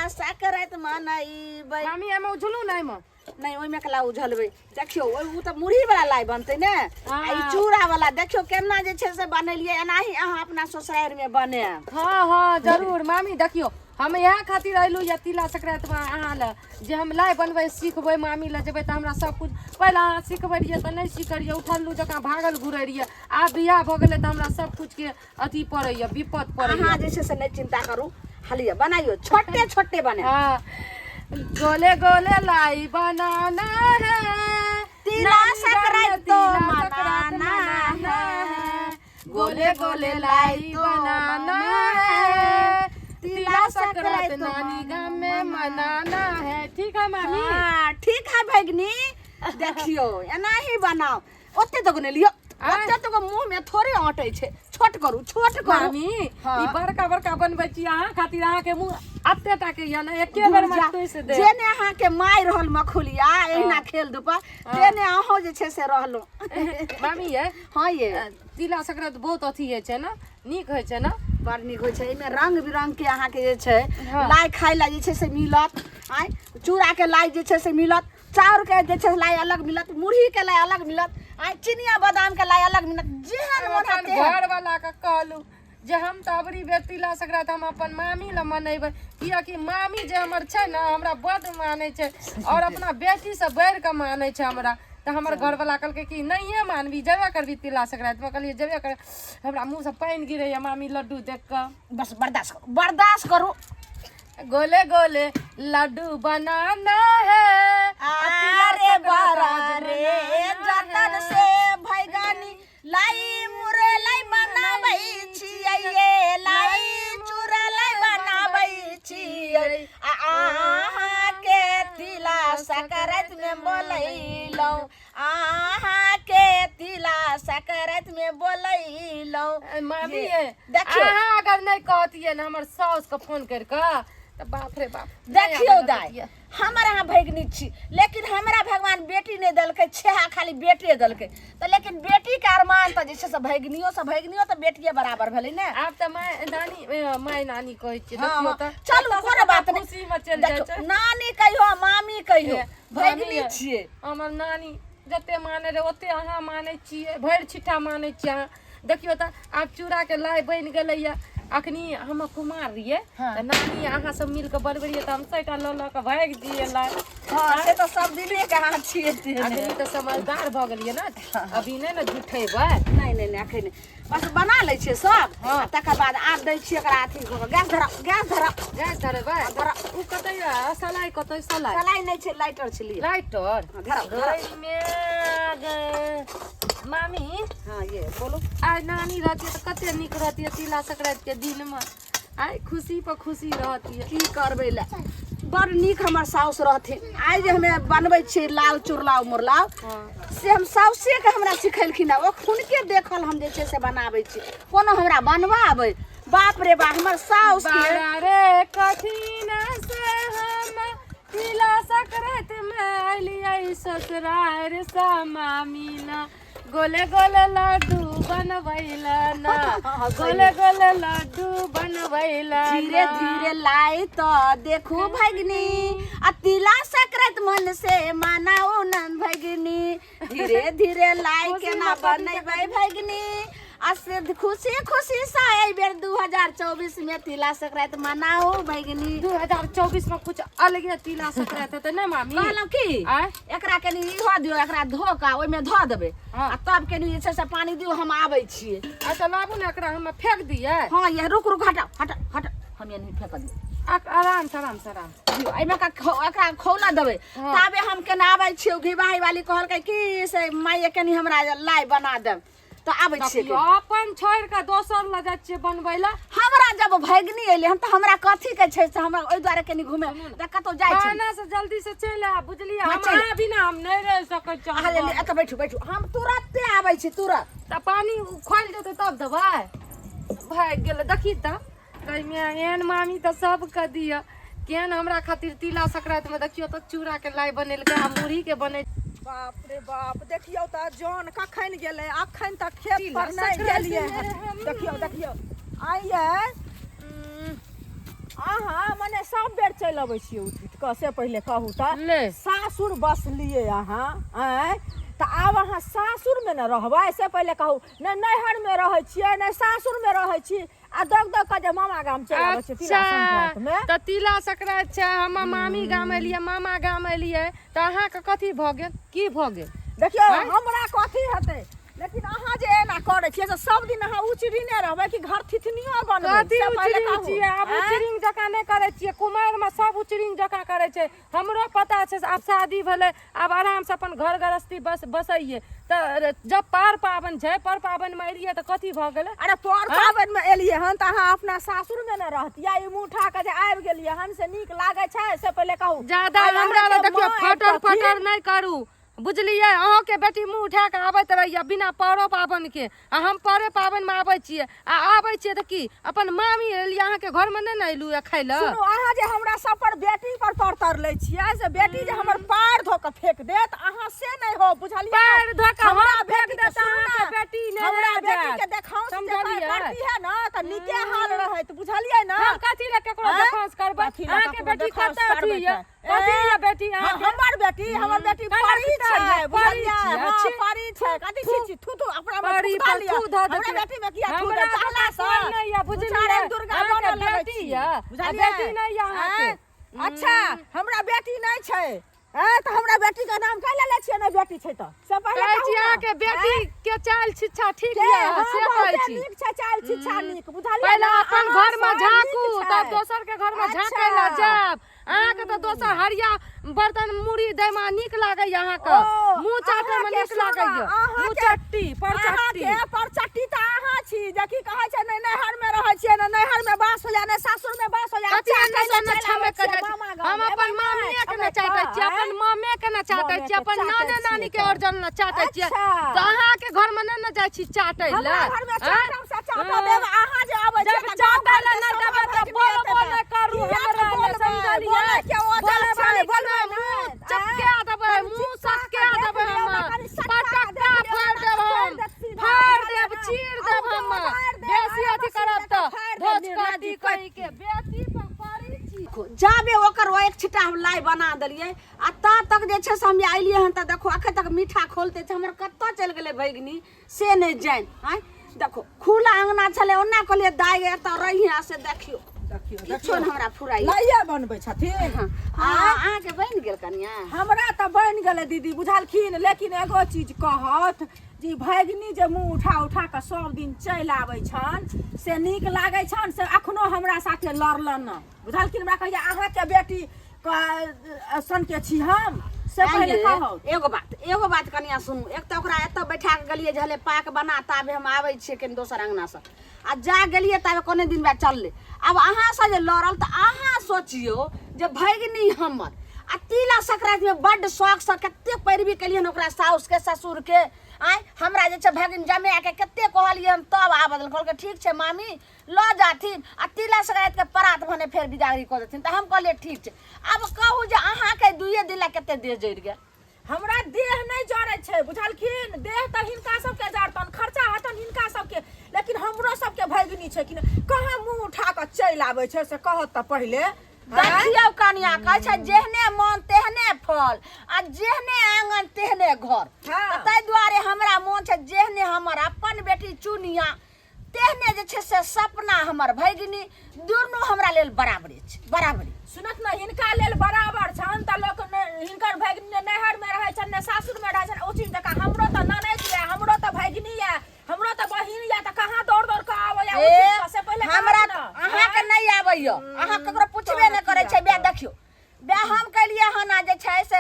संक्रांति मनैबै। मामी, एहिमे उझलू ने एहिमे? नहि, ओहिमे कला उझलबै। देखियौ, ओ तऽ मुरही वाला लाइ बनतै ने, आ ई चूड़ा वाला। देखियौ केना जे छै से बनेलियै। एनाही अहाँ अपना ससुरारिमे बनायब। हँ हँ, जरूर मामी। देखियौ, हम इएह खातिर अयलहुँ यऽ तिला संक्रान्तिमे अहाँ लए जे हम लाइ बनबै सिखबै। मामी लए जेबै तऽ हमरा सब कुछ पहिले अहाँ सिखबै रहियै तऽ नहि सीखै रहियै, उठल्लू जकाँ भागल घुरै रहियै। आब बियाह भऽ गेलै तऽ हमरा सब कुछके अथी पड़ैए, विपत पड़ैए। अहाँ जे छै से नहि चिन्ता करू, हलिया बनाइयो, छोटे छोटे बने। हाँ, गोले गोले लाई बनाना है, तिला नानी संक्रांति गाम में तो तिला संक्रांति मनाना मनाना है। है, गोले गोले लाई तो बनाना है, तिला तिला संक्रांति संक्रांति तो नानी गाम में मनाना है। ठीक है मामी? हाँ, ठीक है भगनी। देखियो, एनाही बनाओ। ओते तक नहि लियो, ओते तक मुंह में थोड़े अटै छै। छोट करू, छोट करू। मामी, हाँ। ई बड़का बड़का बनबै छी अहाँ खातिर, अहाँके मुंह एते टा के यऽ ने, एके बेर में टूसि दे। जेने अहाँके मारि रहल मखुलिया एहिना खेल धूपा, तेने अहूँ जे छै से रहलहुँ। मामी ये। हाँ ये। तिला संक्रांति बहुत अथी होइ छै ने, नीक होइ छै ने? बड़ नीक होइ छै। एहिमे रंग बिरंग के अहाँके जे छै हाँ। लाइ खाय लए जे छै से मिलत। आँय, चूड़ाके लाइ जे छै से मिलत, चाउरके जे छै से लाइ अलग मिलत, मुरहीके लाइ अलग मिलत, आँय, चिनिया बादामके लाइ अलग मिलत। जेहन मोन अपन हैत तेहन। घर वाला के कहलू जे हम तऽ अबरी बेर तिला संक्रांति हम अपन मामी लए मनेबै, कियाकि मामी जे हमर छै ने, हमरा बड्ड मानै छै आओर अपना बेटीसँ बढ़ि कऽ मानै छै हमरा। तऽ हमर घरवला कहलकै कि नहिए मानबी, जेबे करबी तिला संक्रांतिमे? कहलियै जेबे कर। हमरा मुँहसँ पानि गिरैया मामी लड्डू देख कऽ। बस, बर्दाश्त करू, बर्दाश्त करू। गोले गोले लड्डू बनाना है, आ तिला अरे संक्रांति बड़ा आज रे मनाना जतन है। से भैगानी लाई मुरलाई बनाबै छियै ये, लाई चूड़ालाई बनाबै छियै, आ अहाँके तिला संक्रांति में बोलैलहुँ, अहाँके तिला संक्रांति में बोलैलहुँ। ए, मामी ये, ये। देखियौ। अहाँ अगर नहि कहतियै ने हमर साउस के फोन करि कऽ तऽ बाप रे बाप, नहि देखियौ आबऽ दाइ, दैतियै। हमर अहाँ भगिनी छी, लेकिन हमरा भगवान बेटी नहि देलकै, छेहा खाली बेटे देलकै। तऽ लेकिन बेटीके अरमान तऽ जे छै से भगिनियो से, भगिनियो तऽ बेटिए बराबर भेलै ने। आब तऽ माय नानी, ए, माय नानी कहै छियै। हाँ, देखियौ हाँ। तऽ चलू, कतऽ से कोनो बात कतऽ नहि। खुशी मे चलि जाइ देखियौ, छै। नानी कहियो, मामी कहियो, ए, भगिनी मामी ये, छियै। हमर नानी जते माने रहे ओते अहाँ मानै छियै, भरि छिट्टा मानै छियै अहाँ। देखियौ तऽ आब चूड़ाके लाइ बनि गेलैया। अखनी हम कुमार रहियै तऽ नानी अहाँ सब मिल कऽ बनबै रहियै तऽ हम सैटा लऽ लऽ कऽ भागि जइयै लाइ। हाँ, से तऽ सब दिने के अहाँ छियै तेहने। अखनी तऽ समझदार भऽ गेलियै ने, अभी नहि ने झूठेबै। नहि नहि नहि, अखन नहि। बस बना लै छियै सब। हाँ। आ तकर बाद आब दै छियै एकरा अथी कऽ कऽ। गैस धरा, गैस धरा। गैस धरेबै? धरा। ओ कतऽ यऽ सलाइ? कतऽ सलाइ? सलाई नहि छै, लाइटर छै, लिअ। लाइटर? हाँ, धराउ, धराउ। गई में गे। मामी। हाँ ये, बोलू। आइ नानी रहती तऽ कते नीक रहती। तिला संक्रांति के दिन मे आइ खुशी पर खुशी रहती। की करबै लए, बड़ नीक हमर साउस रहथिन। आइ जे हमे बनबै छियै लाल चुरलाव मुरलाव, से हम साउसेके हमरा सिखेलखिन हँ। ओ हुनके देखल हम जे छै से बनाबै छी। कोनो हमरा बनबा आबै? बाप रे बा, हमर साउस के बड़ा रे कठिन से हम तिला संक्रांति में अलियै ससुरार सा मामी ना, गोले गोले लड्डू बनबैला ना, गोले गोले लड्डू बनबैला। धीरे धीरे लाई तऽ देखू भगिनी, आ तिला संक्रांति मन से मनाउ नन भगिनी। धीरे धीरे लाई केना बनेबै भगिनी, आ से खुशी खुशी से एहि बेर 2024 में तिला संक्रांति मनाउ भगिनी। 2024 में कुछ अलगे तिला संक्रांति हेतै ने मामी? कहलहुँ की, आँय? एकरा कनि इहो दियौ, एकरा धो कऽ ओहिमे धऽ देबै। हाँ। आ तब कनि जे छै से पानि दियौ, हम आबै छियै। अच्छा, लाबू ने, एकरा हम फेंक दियै। हाँ ये, रुक रुक, हटाउ हटाउ हटाउ, हम ये नहीं फेंक दियौ। आराम से, आराम से, आराम से। दियौ, एहिमे का एकरा खौला देबै। हाँ। ताबे हम केना आबै छियै। घिबाही वाली कहलकै कि से माय कनि हमरा लाइ बना देब, तऽ आबै छियै। देखियौ, अपन छोड़ि कऽ दोसर लग जाइ छियै बनबै लए। हमरा जब भगिनी एलै हन तऽ हमरा कथी के छै से हमरा ओहि दुआरे कनि घुमे तऽ कतहु जाइ छै। बहाना से जल्दी से चलि आब, बुझलियै? हाँ, हम चलि। अहाँ बिना हम नहि रहि सकै छी। अहाँ जल्दी एतऽ बैठू, बैठू, हम तुरन्ते आबै छी, तुरंत। तऽ पानि खोलि देतै तब देबै। भागि गेलै। देखी तऽ कहिमे एहन मामी तऽ सबके दिअ। केहन हमरा खातिर तिला संक्रांतिमे देखियौ तऽ चूड़ाके लाइ बनेलकै आ मुरहीके बने। बाप रे बाप, देखियौ तऽ जन कखन गेलै, अखन तक खेत पर नहि गेलियै हन। देखियौ देखियौ, आइये अहाँ मने सब बेर चलि अबै छियै उठि उठि कऽ से पहिले कहू तऽ ले सासुर बसलियै अहाँ आँय तऽ आब अहाँ सासुरमे ने रहबै से पहिले कहू ने नैहरमे रहै छियै ने सासुरमे रहै छी आ दौग दौग कऽ जे मामा गाम चलि आबै छियै तिला संक्रान्तिमे अच्छा तऽ तिला संक्रांति छै हम मामी गाम एलियै मामा गाम एलियै तऽ अहाँके कथी भऽ गेल की भऽ गेल देखियौ हमरा कथी हेतै लेकिन अहाँ जे एना करै छियै से सब दिन अहाँ उचरिने रहबै कि घर थिथनियो बनबै कथी से पहिले उचरिंग कहू। छियै आब आँय? उचरिंग जकाँ नहि करै छियै कुमारिमे सब उचरिंग जकाँ करै छै हमरो पता छै से आब शादी भेलै आब आरामसँ अपन घर गृहस्थी बस बसैयै तऽ जब पार पाबनि छै पर पाबनिमे एलियै तऽ कथी भऽ गेलै अरे पर पाबनि मे एलियै हन तऽ अहाँ अपना सासुर मे ने रहतियै ई मुँह उठा कऽ जे आबि गेलियै हन से नीक लागै छै से पहिले कहू ज्यादा आइ हमरा लग अहाँके देखियौ माँ फटर आबितथिन, फटर नहि करू बुझलियै अहाँके बेटी मुँह उठा कऽ आबैत रहैया बिना परो पाबनिके आ हम परे पाबनिमे आबै छियै आ आबै छियै तऽ की अपन मामी एलियै अहाँके घरमे नहि ने एलहुँ खाय लए सुनू अहाँ जे हमरा सब पर बेटी पर परतर लै छियै से बेटी जे हमर पार धो कऽ फेंक देत अहाँ से नहि हो बुझलियै पाएर धो कऽ हमरा हम फेंक बेटी के देत सुनू अहाँके ने, बेटी नहि हमरा रहि बेटी जायत। के देखाउस जे समझलियै? करती है ना तऽ नीके हाल रहैत बुझलियै ना हम कथी लए ककरो आँय? देखाउस करबै कथी लए अहाँके ककरो बेटी देखाउस कतऽ करबै अथी यऽ तऽ? कथी ए, यऽ बेटी हाँ, अहाँके हमर बेटी कना परी पिता छै यऽ, परी बुझलियै छियै, हाँ छी। परी छै कथी थू, छी छी थू थू अपना में परी थूका पर लिअ थू धऽ हमरा देतै। बेटी में किया थू हमरा देब चाहला तऽ कोइ नहि यऽ, से बुझलियै? दुचारन दुर्गा अहाँके बनल लगै बेटी छी यऽ, आ बुझलियै बेटी नहि यऽ अहाँके। आँय? अच्छा हमरा बेटी नहि छै आँय तऽ हमरा बेटी के नाम काहे ले लै छियै नहि बेटी छै तऽ से पहिले कहै कहू छी ने। अहाँके बेटी आँय? के चालि शिक्षा ठीक के? यऽ हाँ, से कहै बहुते छी नीक छै चालि शिक्षा नीक बुझलियै पहिले ने अपन अहाँ घर में सँ झाँकू नीक तब छै। दोसर के घर में अच्छा। झाँकै लए जायब अहाँके तऽ दोसर हरिया बर्तन मुड़ी दै में नीक लागैया अहाँके ओ, मुँह चाटै में अहाँके नीक सुनू, लागैया अहाँके- मुँह चट्टी पर चट्टी अहाँके परचट्टी तऽ अहाँ छी जे की कहै छै नहि नैहर में रहै छियै नहि नैहर में बास होइया नहि सासुर में बास होइया कथी चाटै एने लए ओने चलि छमे आबै के छियै जाइ छी। मामा गाम। हम अपन एबै मामिए के नहि ने चाटै छियै आँय? अपन मामे के ने चाटै मामे छियै के अपन चाटै नाने नानी छियै के तऽ। ओरजन ने चाटै छियै अच्छा। तऽ अहाँके घर में नहि ने जाइ छी चाटै लए हमरा घर में आँय? चाटब से चाटऽ देब अहाँ जे आबै छियै जब तऽ गाँव चाटै लए घरके नहि सब देबै तऽ भगिनी बोलबो एतै नहि करू किया हमरा तऽ लए, बोलबै? समझलियै? बोलै के ओजह बोलै छै, वाली के बोलबै ने मुँह नहि। चपका देबै कनि मुँह चिपका सटका कऽ देबै देख लियौ हम ने, कनि सटका कऽ पटक्का देख लियौ फाड़ि ने, देब फाड़ि हम देत सीधा, फाड़ि बुझलियै देब ने? चीर देब अहूँ हम के उतारि देब, बेसी आराम अथी से करब देख तऽ फाड़ि देब भोज निर्लज्ज कटी कथी। कही के बेटी पर पड़ी छी जाबे ओकर ओ एक छिट्टा हम लाइ बना देलियै आ ता तक जे छै से हम अयलियै हन तऽ देखो अखन तक मीठा खोलते छै हमर कतऽ चलि गेलै भगिनी से नहि जानि आँय देखो खुला अङ्गना छलै ओना कहलियै दाइ गे एतऽ रहिहे से देखियौ देखियौ किछो ने हमरा फुराइ लाइए बनबै छथिन हँ अहाँके बनि गेल कनिया हमरा तऽ बनि गेलै दीदी बुझलखिन लेकिन एगो चीज कहत जे ई भगिनी जे मुँह उठा उठा कऽ सब दिन चलि आबै छनि से नीक लागै छनि से अखनो हमरा साथे लड़लन ने बुझलखिन हमरा कहैया अहाँके बेटी सनके छी हम से पहिले कहू एगो बात कनिया सुनू एक तऽ ओकरा एतऽ बैठा कऽ गेलियै जे हले पाक बना ताबे हम आबै छियै कनि दोसर अङ्गनासँ आ जा गेलियै ताबे कोने दिन बाद चललै आब अहाँसँ जे लड़ल तऽ अहाँ सोचियौ जे भगिनी हमर आ तिला संक्रान्तिमे बड्ड शौकसँ कते पैरवी केलियै ओकरा साउसके ससुरके आँय हमरा जे छै भगिन जमाएके कते कहलियै हन तब आबऽ देलकै कहलकै ठीक छै मामी लऽ जाथिन आ तिला संक्रान्तिके परात भने फेर बिदागरी कऽ देथिन तऽ हम कहलियै ठीक छै आब कहू जे अहाँके दुइए दिन लए कते देह जरि गेल हमरा देह नहि जरै छै बुझलखिन देह तऽ हिनका सबके जरतन खर्चा हेतन हिनका सबके लेकिन हमरो सबके भगिनी छै कि नहि कहाँ मुँह उठा कऽ चलि आबै छै से कहत तऽ पहिले देखियौ कनिया कहै छै जेहने मन तेहने फल आ जेहने आंगन तेहने घर हाँ। तऽ ताहि दुआरे हमरा मोन छै जेहने हमर अपन बेटी चुनिया तेहने जे छै से सपना हमर भगिनी दुनू हमरा लेल बराबरे छै बराबरे सुनत ने हिनका लेल बराबर छनि तऽ लोक हिनकर भगिनी ने नैहरमे रहै छनि ने सासुरमे रहै छनि ओ चीज जकाँ हमरो तऽ ननैद यऽ हमरो तऽ भगिनी यऽ हमरो तऽ बहिन यऽ तऽ कहाँ दौड़ दौड़ कऽ आबैया ओ ए, चीज से पहिले हमरा कहत ने। अहाँके नहि आबैया अहाँ ककरो पुछबे नहि करै छै बे देखियौ बे हम केलियै हन आ जे छै से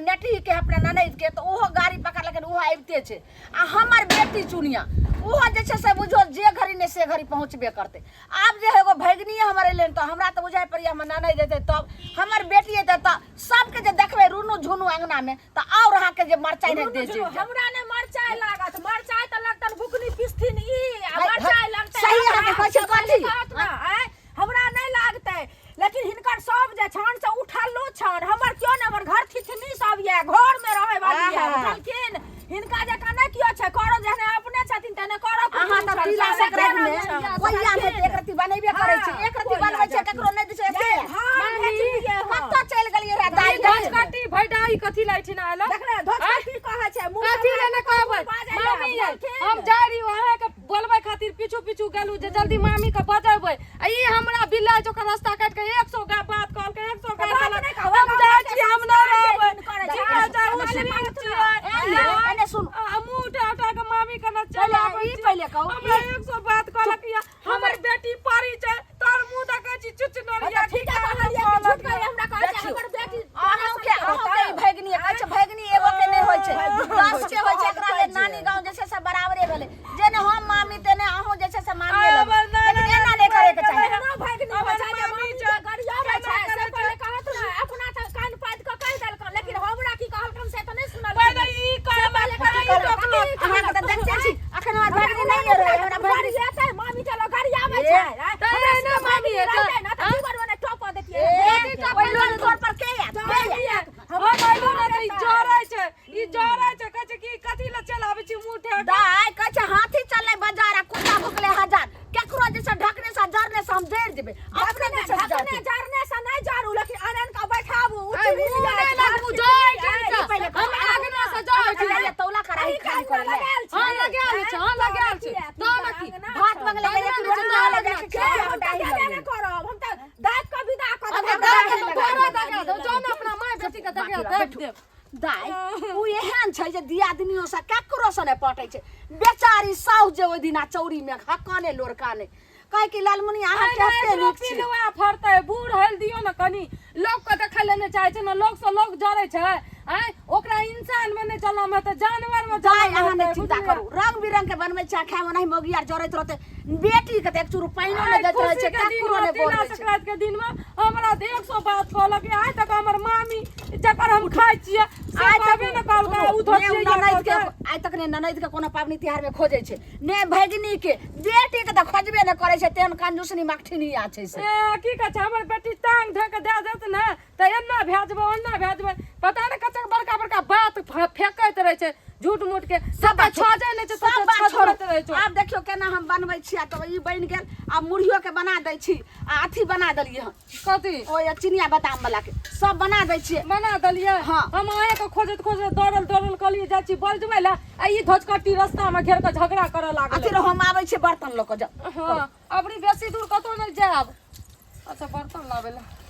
नेटहीके अपना ननैदके तऽ ओहो गाड़ी पकड़लकै ओहो आबिते छै आ हमर बेटी चुनिया ओहो जे छै से बुझो जे घड़ी नहि से घड़ी पहुँचबे करतै आब जे एगो भगिनी हमर एलै तऽ हमरा तऽ बुझाइ पड़ैए हमर ननैद एतै तब हमर बेटी एतै तऽ सबके जे देखबै रुनू झुनू अङ्गनामे तऽ आओर अहाँके जे मरचाइ नहि रुनू दे झुनू, हमरा नहि मरचाइ लागत मरचाइ तऽ लगतन बुकनी पिसथिन ई आ है, मरचाइ लगतै सही हमरा, अहाँके कहै छै से पहिले कथी? कहत ने, आँय, हमरा नहि लागतै लेकिन हिनकर सब जे छन से उठलो छन हमर क्यों ने हमर घर थिथनी सब ये घर में रहे वाली ये आहा। बुझलखिन हिनका जकाँ नहि कियो छै करो जहने अपने छथिन तेहने करो अहाँ तऽ तिला संक्रांति में कोइया में एक रत्ती बनेबे करै छै एक रत्ती बनबै छै ककरो नहि दै छै से भार भैडाई कथी ला एठिना आयल देखले धोखा की कहै छै मुँह कथी ले ने कहबै बाजै ला, मामी यै, बुझलखिन? हम जाइ रही अहाँके बोलबै खातिर पीछू पीछू गेलू जे जल्दी मामी के बजेबै आ ई हमरा बिल्ला जोकर रास्ता काटि के 100 गा बात कहलकै 100 गा बात कहलक नहि कहबै, हम जाइ छी हम नहि रहबै करै छै। जितना जाइ ओ श्रीन छियै एने एने सुन आ मुँह उठा उठा के मामी के न चल पहिले आबै ई छी। पहिले कहू, हमरा 100 बात कहलक या हमर बेटी परी छै तोर मुँह देखै छी चुचनरिया ठीक है कहलियै कि झूठ कहियै हमरा कहै छै हमर बेटी अहूँके अहूँके ई भगिनी कहै छै भगिनी एगो के नहि होइ छै 10 के होइ छै। एकरा लेल नानी गाँव जे छै से बराबरे भेलै। जेने हम मामी तेने अहूँ जे छै से मामी हमर लगबै, नाना लेकिन एना नहि करे के चाही। एहनो भगिनी होइ छै जे हमर मामी मामी के छै, गरियाबै छै, केना से करै पहिले कहत ने, अपना तऽ कान पाति कऽ कहि देलकन, लेकिन हमरा की कहलकन से तऽ नहि सुनलखिन। पहिले ई कहलक, पहिले पहिले ई कहलक, टोकलक। अहाँके तऽ देखते छी अखन हमर भगिनी नहि रहै, हमरा भगिनी गरियातै, मामी के लोग गरियाबै ए, छै, आँय? तऽ हमरा एना सबके मामी भगिनी हेतै, रहतै ने तऽ आँय? की करबै ने, टोप दैतियै। ए, ओहि लोल तोर पर के आयत? के आयत? हम अयलहुँ ने तऽ ई जरै छै, ई जरै छै, कहै छै कि कथी लए चलि आबै छी मुँह उठा कऽ? दाइ कहै छै हाथी चललै बाजार आ कुत्ता भुकलै हजार। केकरो जे छै ढकने से जरने से हम जरि जेबै, अपने जे छै से ढकने जरतै। जरने से नहि जरू, लेकिन आन आन कऽ बैठाबू, आइ उचि मुँह लिअ, नहि लगबू, जरै छै ई पहिले हमरा अङ्गना से जरै छै। अहाँके तौला कराही खाली करै ले। लगायल छै। हाँ लगायल छै, हाँ लगायल छै। तऽ ने की? भात बंगले तऽ एक ने रोटी तऽ लऽ ने जाके के खेत हम तऽ में जेबे नहि करब, हम तऽ दाबि कऽ विदा कऽ हम देब। तऽ हमरा दाबि दाबि देब, तोरो दगा देब, जो ने अपना माय बेटी के दगा दाबि देब। दाइ उ एहन छै जे दियादनियो से ककरो से नहि पटै छै। बेचारी साउस जे ओहि दिना चौरी में हकने लोरकाने कहै कि लालमुनि अहाँ आइ कते राति नीक छी। पिलुआ फड़तै, बूढ़ हेल दियौ ने कनी, लोक के देखै लए नहि चाहै छै ने, लोक से लोक जरै छै। आँय ओकरा इंसान में नहि जनम हेतै, जानवर में दाइ जनम अहाँ नहि हेतै, चिंता बुझलियै? करू, रंग बिरंग के बनबै छै खाय, ओनाही मौगी आर जरैत रहतै। बेटी के तऽ एक चूरू पानिओ नहि आइ दैत रहै खुशी छै, के दिन ककरो में नहि तिला बोलै छै। संक्रांति के दिन में हमरा 100 बात कहलक। आइ तक हमर मामी जकर हम खाइ छियै से आइ तक कहबे ने कहलकै, उ ने धोतिया ननैद के आइ तक ने ननैद के कोनो पाबनि तिहार में खोजै छै, ने भगिनी के, बेटी के तऽ खोजबे ने करै छै। तेहन कंजूसनी मकठिनी आ छै से। ए, की कहै छै हमर बेटी टांग धऽ के दए देत ने तऽ एना भए जेबै ओना भए जेबै, पता नहि कतेक बड़का बड़का बात फेकैत रहै छै झूठ मूठ के। सब बात छजै नहि छै, सब बात छोड़ू। छजबैत रहै छै। आब देखियौ केना हम बनबै छी। आ तऽ ई बनि गेल, आब मुरहियो के बना दै छी आ अथी बना देलियै हन। कथी? ओ ये चिनिया बादाम वाला के सब बना दै छियै। बना देलियै? हाँ। हम अहाँके खोजैत खोजैत दौड़ल दौड़ल कहलियै जाइ छी बजबै लए, आ ई धोजकट्टी रस्ता मे घेर कऽ झगड़ा करऽ लागल। अथी रहो, हम आबै छियै बर्तन लऽ कऽ जाउ। हाँ, अबरी बेसी दूर कतहु नहि जायब। अच्छा बर्तन लाबै लए।